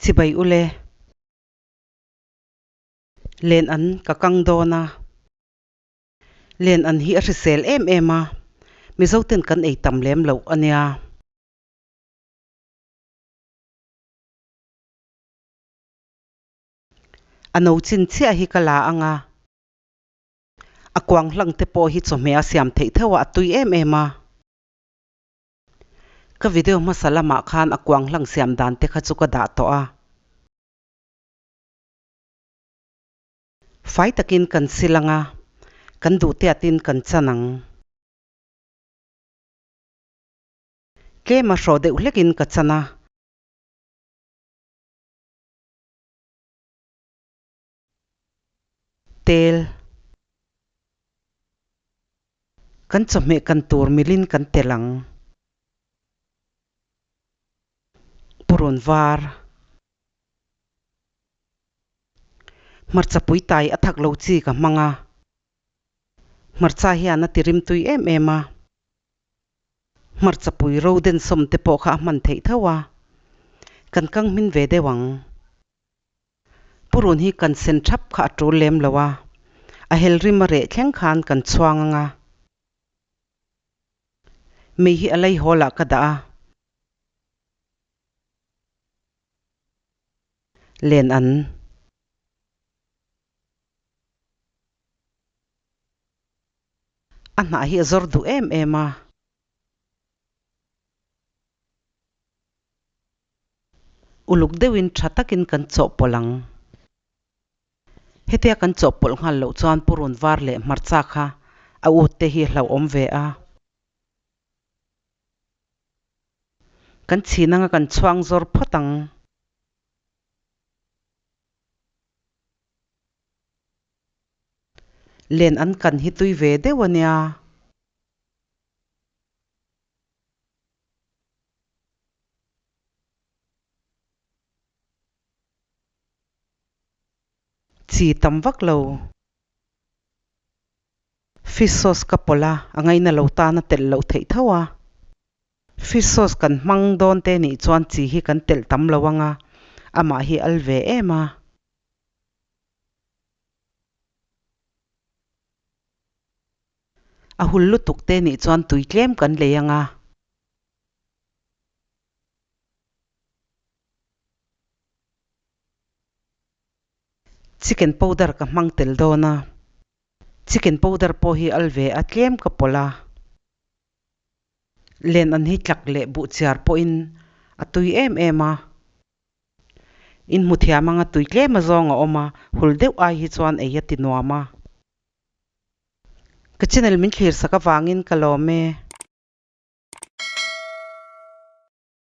Chibai ule. Len an ka kang dawn a. Len an hi a hrisel em em a, Mizo ten kan ei tam lem loh a nia. A no chin chiah hi ka la ang a. A kuang hlang te pawh hi chawhmeh a siam theih theuh a, a tui em em a. Ka video hmasa lamah khan a kuang hlang siam dan te kha chu ka dah tawh a. Fai takin kan sil ang a, kan duh tiatin kan chan ang. Tlema hrawh deuh hlekin ka chan a. Tel. Kan chawhmeh kan tur milin kan tel ang. Purun var. Hmarcha pui tai a thak lo chi ka hmang a. Hmarcha hian a ti rimtui em em a. Hmarcha pui ro den sawm te pawh kha a hman theih tho a. Kan kang hmin ve deuh ang. Purun hi kan sen thap kha a tul lem lo a, a hel rim a reh thleng khan kan chhuang ang a. Mei hi a lei hawl ah ka dah a. Len an. A hnah hi a zawr duh em em a. Uluk deuhin tha takin kan chawhpawlh ang. Hetia kan chawhpawlh nghal loh chuan purun var leh hmarcha kha a ut te hi hlauhawm ve a. Kan chhin anga kan chhuang zawr phawt ang. Len an kan hi tui ve deuh a nia. Chi tam vak lo. Fish sauce ka pawlh a, a ngaina lo tan a telh loh theih tho a. Fish sauce kan hmang dawn te nih chuan chi hi kan telh tam lo ang a, amah hi al ve em a. A hul lutuk te nih chuan tui tlem kan lei ang a. Chicken powder ka hmang tel dawn a. Chicken powder pawh hi al ve a tlem ka pawlh a. Len an hi tlak leh buh chiar pawhin a tui em em a. In hmu thiam anga tui tlem azawng a awm a, hul deuh ai hi chuan ei a ti nuam a. Ka channel min thlir sak avangin ka lawm e.